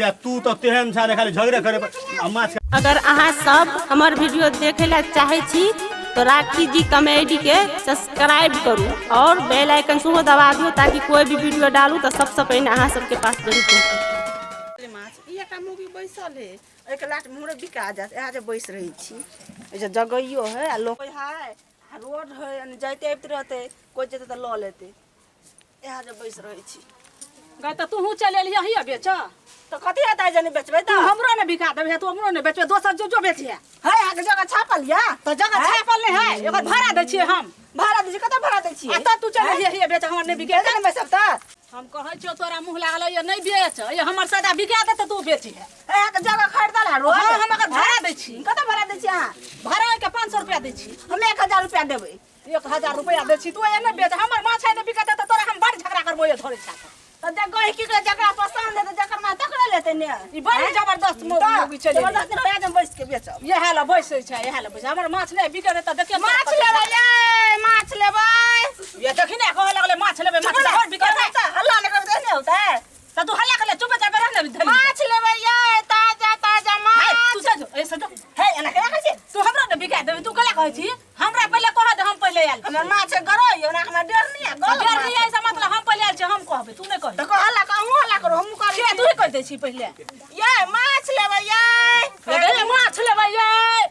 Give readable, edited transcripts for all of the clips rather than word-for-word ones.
आ तू तऽ तेहन छा ने खाली झगड़े करे पर आ माछ अगर अहाँ सब हमर वीडियो देखे ला चाहे छी तो राखी जी कॉमेडी के सब्सक्राइब करू और बेल आइकन सेहो दबा दियौ ताकि कोई भी वीडियो डालू तो सबसे पहिने अहाँ सबके पास जरूर पहुँचे। माछ ई एकटा मौगी बैसल है एहिके लाट हमरो बिका जायत इएह जे बैस रहै छी एहि जे जगैयो है आ लोक है आ रोड है यानी जाइते आबिते रहतै कोइ जेतै तऽ लऽ लेतै इएह जे बैस रहै छी। गै तऽ तूहू चलि एलियै हिया बेच। तऽ कथी हेतै जनी बेचबै तू तऽ हमरो ने बिका देबहे, तू हमरो ने बेचबे, दोसर जो जो बेचिहे। है अहाँके जगह छापल यऽ? तऽ जगह छापल नहि है, एकर भाड़ा दै छियै हम। भाड़ा दै छियै? कतऽ भाड़ा दै छियै? आ तऽ तू चलि एलियै हिया बेच, हमर नहि बिके। ने बेचब तऽ हम कहै छियौ तोरा मुँह लागल ये नहि बेच, ये हमर सदा बिका देतौ तू बेचिहे। अहाँके जगह खरीदल है रोड? हँ, हम एकर भाड़ा दै छी। कतऽ भाड़ा दै छियै अहाँ? भाड़ा ओहिके 500 रुपया दै छी। हम 1000 रुपया देबै। 1000 रुपया दै छी, तू एने बेच, हमर माछ नहि बिकतै तऽ तोरा हम बड़ झगड़ा करबो ये धरै छा। तऽ जे गहिकी के जकरा पसंद हेतै जकर माछ तकरे लेतै ने। ई बड़ी जबरदस्त मौगी छै। जबरदस्त रहै जे बैस के बेचब। इएह लए बैसै छै, इएह लए बैसै। हमर माछ नहि बिकतै तऽ देखियौ माछ लेबै ये, माछ लेबै। ये देखी ने कहऽ लगलै माछ लेबै, माछ लेबै, बिकतै। हल्ला नहि करबै तऽ नहि होतै। तऽ तू हल्ला करले चुप चाप रह ने धरी। माछ लेबै ये, ताजा ताजा माछ। तू चल जो, ए से जो। हे एना केना कहै छी? तू हमरा ने बिका देबी, तू केना कहै छी? हमरा पहिले कह दे, हम पहिले आयल। हमर माछ गरई ओना हमरा डर नहि है। डर नहि है से मतलब हम पहिले आयल छी, हम कहबै, तू नहि कही। तऽ हल्ला कर, अहूँ हल्ला करू, हमहूँ करै छी। तू ही कहि दै छी पहिले। ये माछ लेबै ये। ये माछ लेबै ये।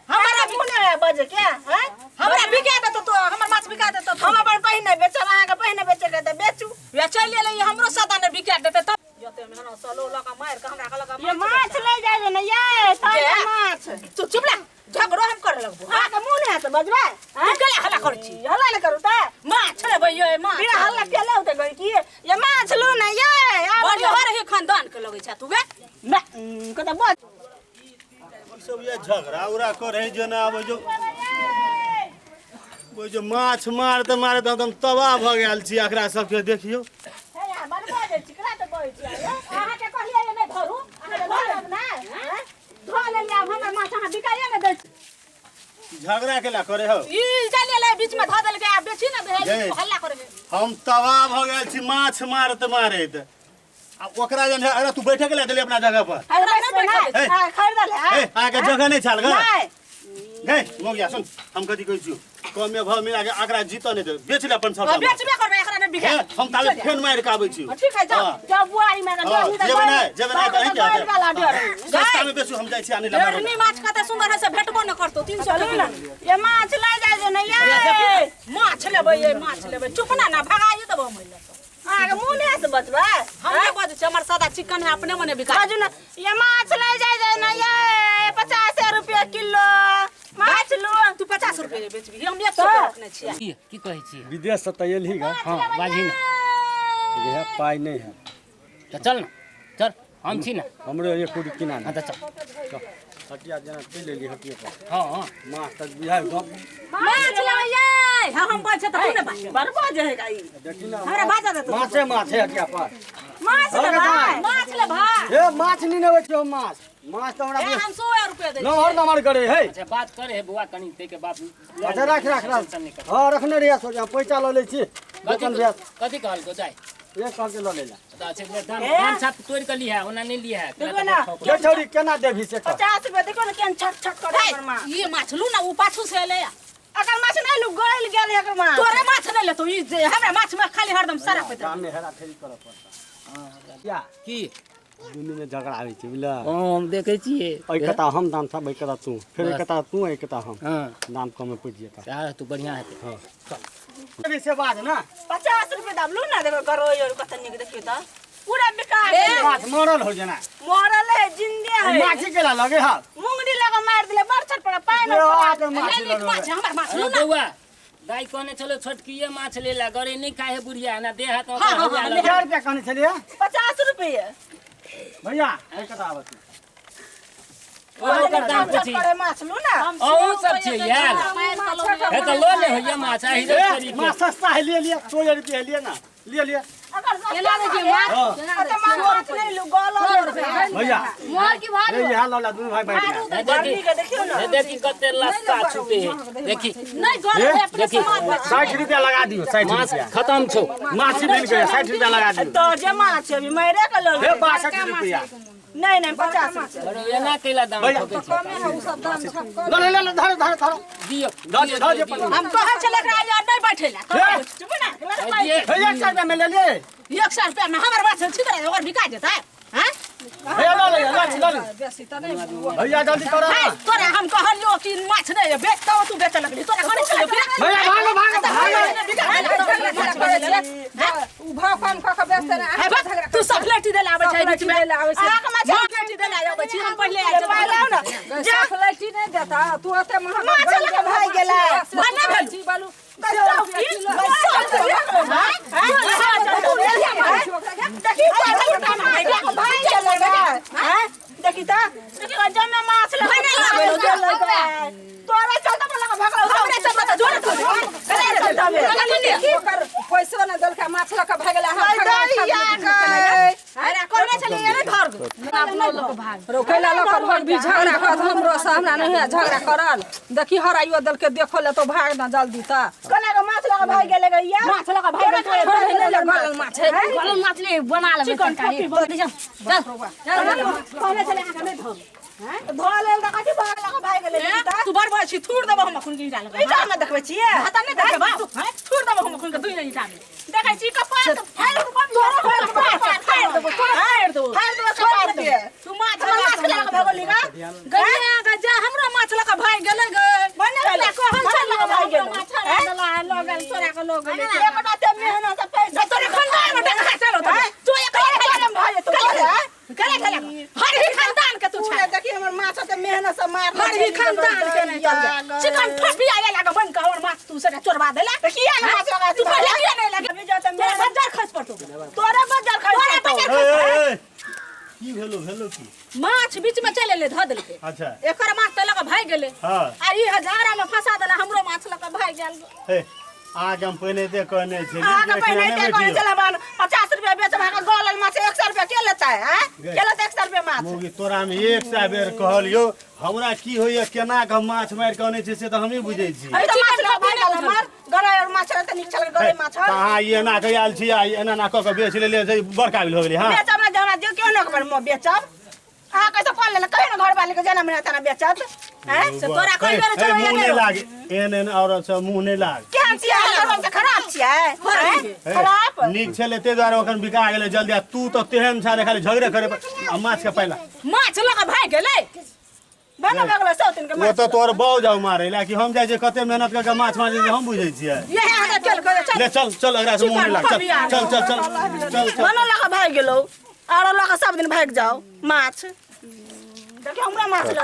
हमरा मुँह नहि है बजे के, हैं? हमरा बिका देतौ तो, हमर माछ बिका देतौ। हम अपन पहिने बेचब, अहाँके पहिने बेचेके तऽ बेचू। वे चलि एलै, हमरो सदा ने बिका देतै तब। जते मेहनत से लो लगा मारि के हमरा कहलक ये माछ ले जाय ने ये ताजा माछ। तू चुप रह, झगड़ो हम करे लगबो। अहाँके मुँह नहि हैत बजबै? तू केला हल्ला करै छी? हल्ला नहि करू तऽ माछ लेबै ये माछ। बिना हल्ला केले होतै गई की? ये माछ लू ने ये। बड़ी हर ही खानदान के लगै छै तू गे। कतऽ बज ई सब ये झगड़ा उगड़ा करे जेना आबै जो ओहि जे माछ मारते मारते एकदम तबाह भऽ गेल छी। एकरा सबके देखियौ। अहाँके कहलियै नहि धरू, अहाँ धऽ लेब ने, धऽ लेलियै। आब हमर माछ अहाँ बिकाइए ने दै छी। झगड़ा केला करे हो? ई चलि एलै बीच में धऽ देलकै, आब बेची ने दे, हल्ला करे। हम तबाह भऽ गेल छी माछ मारते मारैत। आ ओकरा जन अरे तू बैठे के ला देली अपना जगह पर। खरीदल है? अहाँके जगह नहि छल गे। गई मोगिया सुन, हम कथी कहै छियौ, कमे भाव मिला के एकरा जीतऽ नहि देबै, बेच ले अपन सब। बेचबे करबै, एकरा नहि बिका। हम ताबे फेन मारि के आबै छियौ। ठीक है, जाओ जाओ बुआरी में। जेबै नहि, जेबै नहि तऽ अहीं के सस्ता में बेचू, हम जाइ छी आनै ला। ढेरनी माछ कते सुंदर है से भेटबो नहि करतौ 300 के किलो। ये माछ ले जाय जे ने ये। माछ लेबै ये, माछ लेबै। चुप ना ना भगाइए देबो हम। अहाँके मुँह नहि हैत बजबै? हम नहि बजै छी, हमर सादा चिकन है, अपने मने बिका। बाजू ने। ये माछ ले जाय जे ने ये, 50 रुपया किलो माछ लू। तू 50 रुपये बेचबी, हम 100 रुपये रखने छियै। की की कहै छी? विदेश से तऽ एलही गा। हँ बाजही ने। गे पाइ नहि है। तऽ चल ने, चल, हम छी ने। हमरो एक कोटी किना। हँ तऽ चल, हटिया जेना चलि एली हटिये पर। हँ हँ माछ तक बुझाइ गप। माछ लेबै ये। हँ हम बाजै तऽ तू ने बाज। बड़ बाजै है ई। देखी ने, हमरा बाजऽ दे। माछे माछ है हटिया पर। माछ लेबै, माछ ले भाई। हे माछ नहि नेबै छियौ? माछ माछ तऽ हमरा हम 100 रुपया दै। नमहर नमहर करे है। अच्छा बात करे है बौआ कनी ताहिके बाद। अच्छा राख राख राख। हँ रखने रहिया, सोच पैसा लऽ लै छी। बेचन भैया कथी कहलको जाय? एक कहलकै लऽ लै ला। अच्छा दाम दाम छाप तोड़ि कऽ लिहे, ओना नहि लिहे। देखो ना गे छौड़ी, केना देबही से कह। 50 रुपया। देखो ने केहन छट छट करे हमर माछ। ई माछ लू ना, उ पाछू से एलै। अकर माछ नहि लू, गइल गेल एकर माछ। तोरे माछ नहि लेतौ ई, जे हमरा माछ में खाली हरदम सारा पैत। दाम में हेरा फेरी करऽ पड़ता या की? दुनू में झगड़ा होइ छै बुझल? हँ हम देखै छियै। एहि कता हम दाम छाप, एहि कता तू, फेर एहि कता तू, एहि कता हम। हँ दाम कमे पड़ि जेता। सएह तू बढ़िआँ हेतै। हँ चल से बाज ना। 50 रुपया दाम लू ना। देखो गरोई और कत नीक, देखियो तऽ पूरा बिका गेल। माछ मरल हो जेना? मरल है, जिंदे है। माछी केला लगे हा? मुंगरी लगा मारि देले, बड़ छटपटा पानि। माछ माछ हमर माछ अरे लू ना। बौआ, दाइ कहने छलो छोटकिए माछ लेला, गरे नहि खाए है बुढ़िया ना देह हाथ। हाँ, हाँ, हाँ, कै रुपया कहने छलियै? 50 रुपये। भैया एहि कता आबत। ओकर दाम पूछी। करे माछ लू ना। अहूँ सब छियै यार, हे तऽ लऽ ले होइया माछ आहि रे। माछ सस्ता है, लिए लिए, 100 रुपया लिए ना, लिए लिए। अगर केना दै छियै माछ? हाँ अगर माछ नहि लू, गलल। भैया मोहर की भारी। ये यहाँ लऽ ला, दुनू भाई बैठ जा। गर्मी के देखियौ ने। हे देखी कते लस्का छूटे है, देखी। नहि गलल है, अपने देखी। समाज में। 60 रुपया लगा दियौ, 60 माछ रुपया। खतम छौ। माछ बनि गया, 60 रुपया लगा दियौ। तऽ जे माछ अभी मारे के लऽ हे 62 रुपया। नहीं नहीं 50 रुपया। बड़ो एना कैला दाम भैया, ठोकै छै कमे है उ सब दाम सब कम। ल ल ल धर धर धर दियौ धर दियौ, धर दियौ, दियौ। हम कहै छलै एकरा यार नहि बैठै ला हे। चुप ना दियौ। हे 100 रुपया में ले लिए 100 रुपया में हमर बात छी तोरा ओकर बिका जेतै हैं हे ल ले ल ल ल बेसी तऽ नहि भैया जल्दी करो हे ना तोरा हम कहलियो कि माछ नहि बेच तो तू बेचऽ लगली तोरा घरे छलियो कि भैया भागो भागो भागो उ भाव कम कऽ के बेचतै ने अहाँ झगड़ा तू सब लटी देला आबै छै बीच में आबै छै। अहाँके माछ लटी देला आबै छी हम पहिले आयल पाइ लाउ ना। जा फ्लैटी नहीं देता तू ओते महंगा माछ लऽ कऽ भागि गेलै। भने भेल। छी बालू देखी तऽ जमे माछ तोरा चलता पर लगा भगलो हमरे चलता तऽ जोरे ओकर पैसो नहि देलकै माछ लऽ कऽ भागि गेलै अहाँ अरे कहने छलियै ने धर रोकैला लऽ कऽ भाग भी झगड़ा करत हमरो से हमरा नहीं है झगड़ा करल देखी हराइयो देलकै देखो ले तो भाग ना जल्दी तऽ कोना के माछ लगा भागि गेलै गैया माछ लगा भागि गेलै छोड़ दे ले गलल माछ है गलल माछ ले बना लेबै तरकारी चल चल कहने छलियै अहाँके नहि धर धो लेल तऽ कथी भाग लगा भागि गेलै तू बड़ बड़ छी थूर देबो हम अखुन के ईटा लगा ईटा मे देखबै छियै हाथ नहि देखबै थूर देबो हम अखुन के दुई ईटा में देखै छी कपार के फाड़ि देबो तोरा कपार फाड़ि देबो तोरा फाड़ि देबो फाड़ि देबो कपार के तू माछ हमर माछ लगा भगोली गा गैया के जा हमरो माछ लगा भागि गेलै गे भने भेलै कहल माछ छल लगा भागि गेलै माछ लगा लऽ गेल तोरा के लऽ गेलै एक बात मेहनत से पैसा तोरा खानदान में डंगा चलो तू एक तोरे भाई तू गले गले हर ही खानदान के तू तू छा देखी हमर माछ ते मेहनत से मार हर ही खानदान के नहीं चल चिकन ठोपी आवे लागे बन के हमर माछ तू सेटा चोरबा देला किया ने माछ लगा तू पहिले किया नहीं लगे अभी जो ते तोरा मेहनत बजार खस पड़तो तोरे बजार खा तोरा बजार ए, खस ए, ए, की भेलो भेलो की माछ बीच में चल एले धऽ देलकै अच्छा एकर माछ तऽ लऽ कऽ भागि गेलै हाँ आ ई हजारा में फंसा देला हमरो माछ लऽ कऽ भागि गेल हे अहाँके हम पहिने ते कहने छली अहाँके जे पहिने एखने ते कहने नहि छलै बन 50 रुपया बेचब अहाँके गलल माछ 100 रुपया के लेतै हैं गै। के लेतै 100 रुपया माछ मौगी तोरा हम 100 बेर कहलियौ हमरा की होइए केना के हम माछ मारि के अनै छी से तऽ हमही बुझै छी अभी तऽ माछ लऽ भागि गेल हमर गरै और माछ तऽ नीक छल गरै माछ तऽ अहाँ ई एना के आयल छी आ ई एना एना कऽ के बेच लेलियै से बड़का बिल हो गेलै हँ बेचब ना हमरा दियौ केहनो के बड़ बेचब अहाँ कैसे कॉल लेना कहियो ना घर वाले के जना मना तना बेचत हैं से तोरा कहि बेर ए, चलो मुँह एने नहि रहो। लाग एहन एहन औरत सब मुँह नहि लाग केहन छियै अहाँ हम तऽ खराब छियै हैं? हे, खराब नीक छलै ताहि दुआरे ओखन बिका गेलै जल्दी आ तू तऽ तेहन छा खाली झगड़े करे आ माछ के पाइला माछ लऽ कऽ भागि गेलै बना भगलो सौ दिन के ओ माछ तऽ तोहर बाउ जाउ मारै ला कि हम जाइ छियै कते मेहनत कऽ के माछ मारै छियै हम बुझै छियै इएह अहाँके केल करै चल ले चल चल एकरा से मुँह नहि लाग चल चल चल चल चल चल बना लऽ कऽ भागि गेलौ आरो लऽ कऽ सब दिन भागि जाओ माछ देखियौ हमरा माछ लऽ